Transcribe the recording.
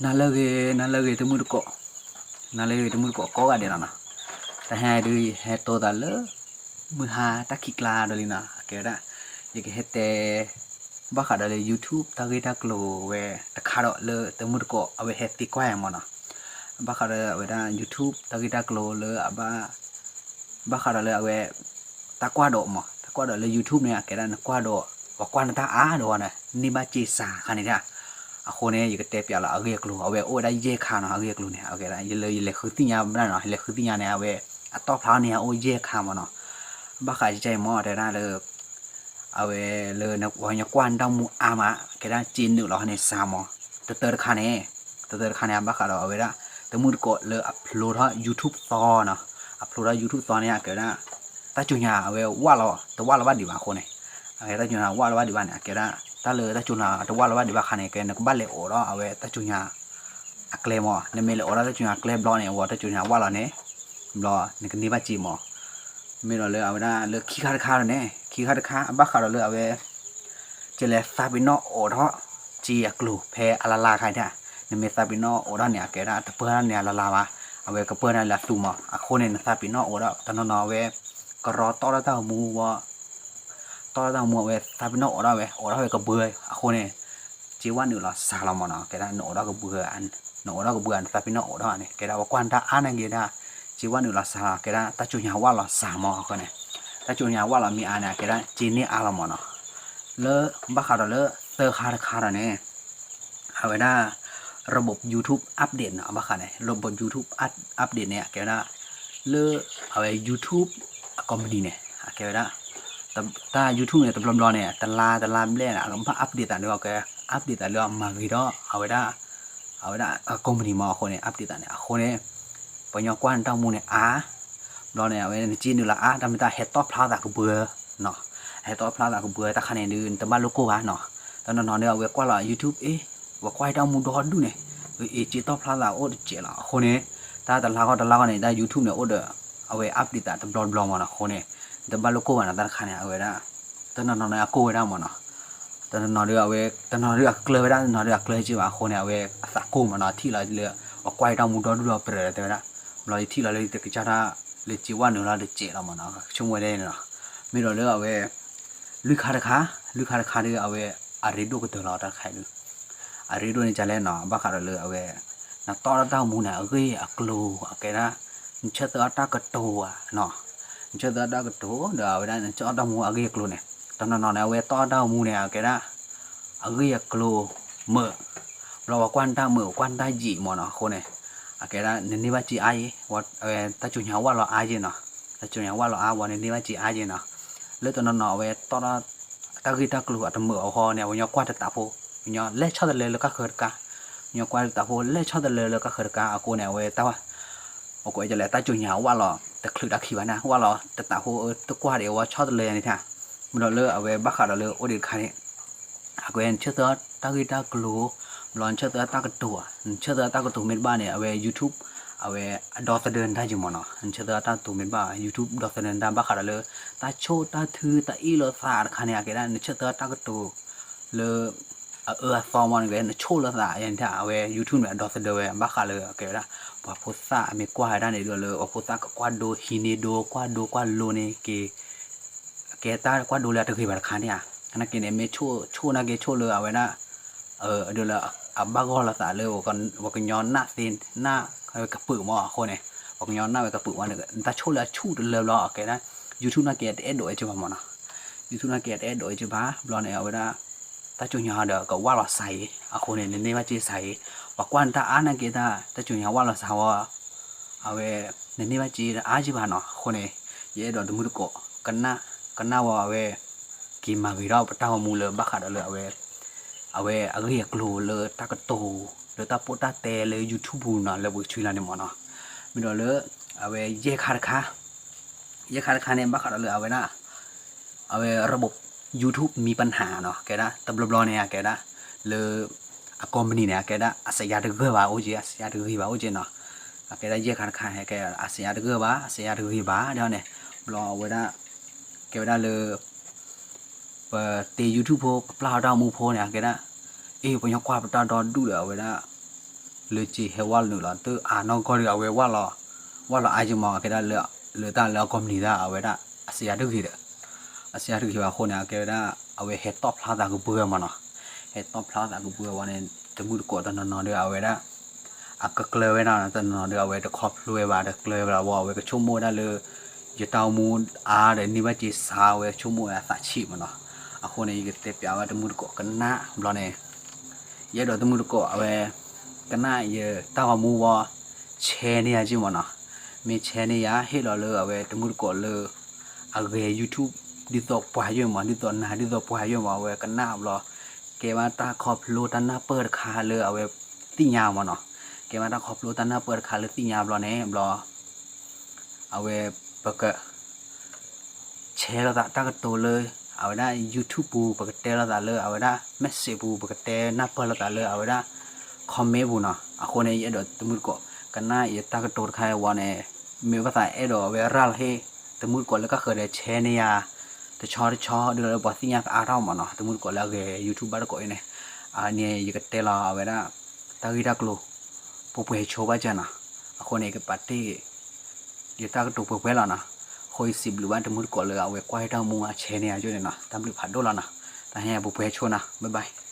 နၤလၢအဂ့ၤ နၤလၢအဂ့ၤ တမုၢ်တကိး, နၤလၢအဂ့ၤ တမုၢ်တကိး ကိးဂၤဒဲးလီၤနီၤ. တဟဲဒုး ယဟဲတိသးလၢ မုၢ်ဟါတၢ်ခံးကျါဒီးလံနီၤ. အကဲဝဲဒၣ် ယကဟဲတဲ ဘၣ်ဃးဒီးလၢ YouTube တၢ်ဂ့ၢ်တၢ်ကျိၤဝဲတခါဒီးလၢ တမုၢ်တကိး အဝဲဟဲသံကွၢ်ယၤမၢ်နီၤ. ဘၣ်ဃးဒီးအဝဲဒၣ် YouTube တၢ်ဂ့ၢ်တၢ်ကျိၤလၢအဘၣ် ဘၣ်ဃးဒီးလၢအဝဲ တၢ်ကွၢ်ဒီးမၢ် တၢ်ကွၢ်ဒီးလၢ YouTube န့ၣ် အကဲဒၣ်နကွၢ်ဒီး ပှၤကွၢ်နတၢ်အါဒီးဝဲန့ၣ် န့ၢ်ဘၣ်စ့စှၤခါန့ၣ်ဒၣ်. အဃိန့ၣ် ယကတဲပၠးလီၤအဂ့ၢ်အကျိၤ အဝဲအိၣ်ဝဲဒၣ်ယဲၢ်ခါနီၤ. အဂ့ၢ်အကျိၤန့ၣ် အကဲဒၣ် ယလၢယလဲၤဃုသ့ၣ်ညါဘၣ်နီၤ ယလဲၤဃုသ့ၣ်ညါန့ၣ် အဝဲ အတီၣ်ဖျါန့ၣ် အအိၣ်ယဲၢ်ခါမၢ်နီၤ. ဘၣ်ဃးကဲအံၤမၢ် တဲဒၣ်လၢ အဝဲလၢ ပှၤကညီကွၢ်နတၢ်မူအါမး ကဲဒၣ်စ့နုာ်လီၤန့ၣ်စှၤမၢ်. တတၢတခါန့ၣ် တတၢတခါန့ၣ် ဘၣ်ဃးဒီးအဝဲဒၣ် တမုၢ်တကိးလၢအ upload ထီၣ် YouTube သီနီၤ. upload ထီၣ် YouTube သီန့ၣ် အကဲဝဲဒၣ် တၢ်စူၤညါအဝဲဝၣ်လီၤ တဝၣ်လီၤဘၣ်ဒံးဘၣ်အဃိန့ၣ် အကဲတၢ်စူၤညါဝၣ်လီၤဘၣ်ဒံးဘၣ်န့ၣ် အကဲဒၣ် တၢ်လၢတၢ်စူၤညါတဝၣ်လီၤဘၣ်ဒံးဘၣ်ခါန့ၣ် ကဲနကဘၣ်လဲၤအိးထီၣ်အဝဲတၢ်စူၤညါအကျဲမၢ်. နမ့ၢ်လဲၤအိးထီၣ်တၢ်စူၤညါအကျဲဘျီန့ၣ် အဝဲတၢ်စူၤညါဝၣ်လီၤန့ၣ် ဘျီနကန့ၢ်ဘၣ်စ့မၢ်. မ့ၢ်ဒီးလၢအဝဲဒၣ်လၢခံခါတခါဒီးန့ၣ် ခံခါတခါ ဘၣ်ဃးဒီးလၢအဝဲ ကလဲၤသးပ့ၤနီၣ်အိးထီၣ် စ့အကျိၤဖဲအလါလါခါဒၣ်. နမ့ၢ်သးပ့ၤနီၣ်အိးထီၣ်န့ၣ် အကဲဒၣ်တပၢၢ်န့ၣ်အလါလါဘၣ်. အဝဲကပၢၢ်န့ၣ်လၢအသူမၢ်. အဃိန့ၣ် နသးပ့ၤနီၣ်အိးထီၣ် တနီၤနီၤအဝဲ ကရီတီၣ်ထီၣ်တၢ်ဂီၤမူဝဲ တီၣ်ထီၣ်တၢ်ဂီၤမူအဝဲသးပ့ၤနီၣ်အိးထီၣ်ဝဲ အိးထီၣ်ဝဲကဘှၢ အဃိန့ၣ် စ့ဝၣ်နုာ်လီၤစှၤလီၤမၢ်နီၤ. ကဲဒၣ်နအိးထီၣ်ကဘှၢ နအိးထီၣ်ကဘှၢ နသးပ့ၤနီၣ်အိးထီၣ်န့ၣ် ကဲဒၣ်ပှၤကွၢ်နတၢ်အါန့ၣ်က့ၤဒၣ် စ့ဝၣ်နုာ်လီၤစှၤလီၤ ကဲဒၣ်တၢ်စူၤညါဝၣ်လီၤစှၤမၢ်အဃိန့ၣ် တၢ်စူၤညါဝၣ်လီၤမ့ၢ်အါန့ၣ် အကဲဒၣ်စ့န့ၢ်အါလီၤမၢ်နီၤ. လၢဘၣ်ဃးဒီးလၢသၢခါတခါဒီးန့ၣ် အဝဲဒၣ် ระบบ YouTube update နီၤ ဘၣ်ဃးန့ၣ် ระบบ YouTube update န့ၣ် အကဲဝဲဒၣ် လၢ အဝဲ YouTube အ company န့ၣ် အကဲဝဲဒၣ် တၢ် YouTube န့ၣ် တဘျီဘျီန့ၣ် တလါတလါဘျဲၣ်န့ၣ် အကဘၣ် update သးဒီး အကဲ update သးလၢအမၤဂ့ၤထီၣ် အဝဲဒၣ် အဝဲဒၣ် အ company မၢ်အဃိန့ၣ် update သးန့ၣ် အဃိန့ၣ် ပှၤကညီကွၢ်နတၢ်ဂီၤမူန့ၣ်အါ ဘျီန့ၣ် အဝဲနစ့နုာ်လီၤအါ တၢ်မ့ၢ်တၢ်ဟဲတီၣ်ဖျါသးကဘှၢနီၤ ဟဲတီၣ်ဖျါသးကဘှၢတၢ်ခါန့ၣ်ဒုး နတဘၣ်လိၣ်ကိၢ်ဘၣ်နီၤ. တနီၤနီၤဒုး အဝဲကွၢ်လီၤ YouTube အ့ ပှၤကွၢ်တၢ်ဂီၤမူဒီဒူၣ်န့ၣ် အ့ စ့တီၣ်ဖျါသးအိၣ်တစဲးလီၤ အဃိန့ၣ် တၢ်တလါဂီၢ်တလါဂီၢ်န့ၣ် တၢ် YouTube န့ၣ် အိၣ်ဒီး အဝဲ update သးတဘျီဘျီမၢ်နီၤ အဃိန့ၣ် နတဘၣ်လိၣ်ကိၢ်ဘၣ်နီၤ တၢ်တခါန့ၣ် အဝဲဒၣ် တနီၤနီၤန့ၣ် အကိၢ်ဝဲဒၣ်မၢ်နီၤ. တနီၤနီၤဒုး အဝဲ တနီၤဒုးအကျၢၤဝဲဒၣ် တနီၤဒုးအကျၢၤစ့ဘၣ် အဃိန့ၣ် အဝဲအသးကိၢ်မၢ်နီၤ ထံၣ်လီၤလၢ ပှၤကွၢ်တၢ်ဂီၤမူဒီဒူၣ်ဒီပြၢၤတဲဝဲဒၣ် ဘျီယထံၣ်လီၤလၢတကစၢ်တၢ် လၢစ့ဝၣ်နုာ်လီၤတစဲးလီၤမၢ်နီၤ ဆိကမိၣ်ဝဲဒၣ်န့ၣ်နီၤ. မ့ၢ်ဒီးလၢအဝဲ လွံၢ်ခါတခါ လွံၢ်ခါတခါဒုး အဝဲ အရ့ဒိၣ်ကတၢၢ်လီၤတၢ်တခါဒုး အရ့ဒိၣ်န့ၣ်ဒ်လဲၣ်နီၤ ဘၣ်ဃးဒီးလၢအဝဲ နတီၣ်ထီၣ်တၢ်ဂီၤမူန့ၣ် အဂ့ၢ်အကျိၤ အကဲဒၣ် နဆၢသၢအီၣ်တၢ်ကတိၤဧါနီၤ နဆၢသၢအီၣ်တၢ်ကတိၤဒီး အဝဲဒၣ်နတီၣ်ထီၣ်တၢ်ဂီၤမူအဂ့ၢ်အကျိၤန့ၣ် တနီၤနီၤန့ၣ် အဝဲတီၣ်ထီၣ်တၢ်ဂီၤမူန့ၣ် အကဲဒၣ် အဂ့ၢ်အကျိၤမုာ် ဘျီပှၤကွၢ်နတၢ်မုာ် ပှၤကွၢ်နတၢ်ယံာ်မၢ်နီၤ အဃိန့ၣ် အကဲဒၣ် နန့ၢ်ဘၣ်စ့အါယံၤ တၢ်စူၤညါဝၣ်လီၤအါယံၤနီၤ တၢ်စူၤညါဝၣ်လီၤအါဝံၤ နန့ၢ်ဘၣ်စ့အါယံၤနီၤ. လၢတနီၤနီၤအဝဲတီၣ်ထီၣ် တၢ်ဂ့ၢ်တၢ်ကျိၤအတမုာ်အဃိန့ၣ် ပှၤကညီကွၢ်တသးဖိ ပှၤကညီလဲၢ်ဆီၣ်တလဲလၢကါဃၢၤတကါ ပှၤကညီကွၢ်တသးဖိလဲၢ်ဆီၣ်တလဲလၢကါဃၢၤတကါအဃိန့ၣ် အဝဲတၢ် အကွဲးကလဲၣ် တၢ်စူၤညါဝၣ်လီၤ တချုးတၢ်ခံးဘၣ်န့ၣ် ဝၣ်လီၤတသးဖိတကွၢ်ဒီးဝဲဆီၣ်တလဲယၤန့ၣ်ထါ. မ့ၢ်ဒီးလၢအဝဲဘၣ်ဃးဒီးလၢအိၣ်ဒံးတခါန့ၣ် အကွဲးနဆၢသၢတၢ်ဂ့ၢ်တၢ်ကျိၤ ဘျီနဆၢသၢတၢ်ဂ့ၢ်တၢ်ကျိၤဧါ နဆၢသၢတၢ်ကတိၤမ့ၢ်တဘၣ်န့ၣ် အဝဲ YouTube အဝဲအဒီသဒၢနတၢ်ယံၤမၢ်နီၤ နဆၢသၢတၢ်ကတိၤမ့ၢ်တဘၣ် YouTube ဒီသဒၢနတၢ်ဘၣ်ဃးဒီးလၢ တၢ်ဆိၣ်တၢ်ထုတၢ်အ့ၣ်လိာ်သးတခါန့ၣ် အကဲဒၣ် နဆၢသၢတၢ်ကတိၤ လၢ အအၢအသီမၢ်န့ၣ် နဆိၣ်လိာ်သးယၤန့ၣ်ထါ အဝဲ YouTube န့ၣ် အဒီသဒၢဝဲ ဘၣ်ဃးလၢအကဲဝဲဒၣ် ပှၤဖိသၣ်အမ့ၢ်ကွၢ်ဝဲဒၣ်န့ၣ် ဒ်လၢပှၤဖိသၣ်ကကွၢ်ဒိဟံးန့ၢ်ဒိ ကွၢ်ဒိကွၢ်လိန့ၣ်က့ၤ ကဲတၢ်ကွၢ်ဒိလၢအတဂ့ၤဘၣ်တခါန့ၣ်ဧါ. နာ်က့န့ၣ် မ့ၢ်ဆိၣ် ဆိၣ်နာ်က့ဆိၣ်လၢအဝဲဒၣ် ဒ်လၢအဘၣ်ဂီၢ်လိာ်သးလၢ ပှၤကညီနၢ်သ့ နၢ်ဝဲကပုာ်မၢ်အဃိန့ၣ် ပှၤကညီနၢ်ဝဲကပုာ်မၢ်န့ၣ် နတၢ်ဆိၣ်လၢအဆူၣ်တလၢဘျီ အကဲဒၣ် YouTube နာ်က့တအဲၣ်ဒိးဝဲက့ဘၣ်မၢ်နီၤ. YouTube နာ်က့တအဲၣ်ဒိးဝဲက့ဘၣ် ဘျီန့ၣ် အဝဲဒၣ် တၢ်စူၤညါဒီးကဝၣ်လီၤစှၤအံၤ အဃိန့ၣ် နန့ၢ်ဘၣ်စ့စှၤအံၤ ပှၤကွၢ်နတၢ်အါနာ်က့တၢ် တၢ်စူၤညါဝၣ်လီၤစှၤဝဲ အဝဲ နန့ၢ်ဘၣ်စ့အါက့ဘၣ်နီၤ. အဃိန့ၣ် ယအဲၣ်ဒိးတမုၢ်တကိး ကနၣ် ကနၣ်ဝဲအဝဲ က့ၤမၤဂ့ၤထီၣ်ပတၢ်ဂီၤမူလၢဘၣ်ဃးဒီးလၢအဝဲ အဝဲအဂ့ၢ်အကျိၤလၢတၢ်ကတိၤ လၢတၢ်ပိၢ်တၢ်တဲလၢ YouTube ပူၤနီၤ လၢပကဆွံလီၤန့ၣ်မၢ်နီၤ. မ့ၢ်ဒီးလၢ အဝဲယဲၢ်ခါတခါ ယဲၢ်ခါတခါန့ၣ် ဘၣ်ဃးဒီးလၢအဝဲဒၣ် အဝဲ ระบบ YouTube มีปัญหาနီၤ ကဲဒၣ် တဘျီဘျီန့ၣ် အကဲဒၣ် လၢ အ company န့ၣ် အကဲဒၣ် အစယါတဂၢၢ်ဘၣ်အိၣ်က့ အစယါတဂ့ၤဘၣ်အိၣ်က့နီၤ. အကဲဒၣ်ယဲၢ်ခါတခါ ကဲ အစယါတဂၢၢ်ဘၣ် အစယါတဂ့ၤဘၣ် ဒ်န့ၣ် ဘျီအဝဲဒၣ် ကဲဝဲဒၣ်လၢ ပတ့ YouTube ဖိ ပပျၢ်အီၤတၢ်ဂီၤမူဖိန့ၣ် အကဲဒၣ် အ့ၣ် ပှၤကညီကွၢ်ပတၢ်ဒီဒူၣ်ဒီး အဝဲဒၣ် လၢက့ဟဲဝဲလီၤနုာ်လီၤ တအါနီၢ်ကီၢ်ဒီး အဝဲဝဲလီၤ, ဝဲလီၤအါယံမး ကဲဒၣ်လၢ လၢတၢ်လၢအကီၢ်မနံၤတၢ် အဝဲဒၣ် အစယါတဂ့ၤဒီး အစယါတဂ့ၤဘၣ်အဃိန့ၣ် အကဲဝဲဒၣ် အဝဲဟဲတီၣ်ဖျါသးကဘှၢမးနီၤ, ဟဲတီၣ်ဖျါသးကဘှၢဝဲန့ၣ် တမုၢ်တကိးတနီၤနီၤဒီး အဝဲဒၣ် အကကျၢၤဝဲဒၣ် တနီၤနီၤဒီး အဝဲတခီဖျိဝဲဘၣ် တကျၢၤဝဲဘၣ် အဝဲကဆိကမိၣ်ဝဲဒၣ်လၢ ယတၢ်အိၣ်မူအါဒီးန့ၢ်ဘၣ်က့ၤစါ အဝဲဆိကမိၣ်ဝဲအသးဆံးမးနီၤ, အဃိန့ၣ် ယကတဲပျးဝဲတမုၢ်တကိးကနၣ်ဘျီန့ၣ် ယအဲၣ်ဒိးတမုၢ်တကိးအဝဲ ကနၣ်ယတၢ်ဂီၤမူဝဲ share န့ၢ်ယၤက့မးနီၤ, မ့ၢ် share န့ၢ်ယၤ ဟ့ၣ်လီၤလၢအဝဲတမုၢ်တကိးလၢ အဂဲၤ YouTube ဒ်သိးပှၤယွဲၢ်မး ဒ်သိးနၤ ဒ်သိးပှၤယွဲၢ်မး အဝဲကနၣ်ဘျီ ကဲဘၣ်တၢ်ခီဖျိတၢ်နၢ်ပၢၢ်တခါလၢအဝဲသ့ၣ်ညါမးနီၤ, ကဲဘၣ်တၢ်ခီဖျိတၢ်နၢ်ပၢၢ်တခါလၢသ့ၣ်ညါဘျီန့ၣ် ဘျီ အဝဲ ပက share လိာ်သးတၢ်ကတိၤလၢ အဝဲဒၣ် YouTube ပူၤ ပကတဲလိာ်သးလၢအဝဲဒၣ် message ပူၤ ပကတဲနၢ်ပၢၢ်လိာ်သးလၢအဝဲဒၣ် comment ပူၤနီၤ, အဃိန့ၣ် ယအဲၣ်ဒိးတမုၢ်တကိး ကနၣ်ယတၢ်ကတိၤတခါအံၤဝဲန့ၣ် မ့ၢ်ဘၣ်သးအဲၣ်ဒိးအဝဲရၤလီၤဟ့ၣ် တမုၢ်တကိးလၢကဃၢၤဒီး share န့ၢ်ယၤ တဆီတဆီ ဒ်သိးလၢပှၤသ့ၣ်ညါကအါထီၣ်မးနီၤ, တမုၢ်တကိးလၢအဂဲၤ YouTube ဘၣ်တကိးအံၤန့ၣ် အန့ၣ်ယကတဲလီၤအဝဲဒၣ် တၢ်ဂ့ၢ်တၢ်ကျိၤ ပှဲၤပှဲၤဆိဘၣ်ကၢနီၤ, အဃိန့ၣ် ယကပာ်တ့ၢ် ယတၢ်ကတိၤပှဲၤပှဲၤလီၤနီၤ, အဃိယစံးဘျုးဘၣ်တမုၢ်တကိးလၢအဝဲကွၢ်ယတၢ်မူအ share န့ၢ်ယၤကၠိန့ၣ်နီၤ, တၢ်ဘျုးဖးဒိၣ်လီၤနီၤ, တၢ်ဟဲပှဲၤပှဲၤဆိနီၤ, bye bye.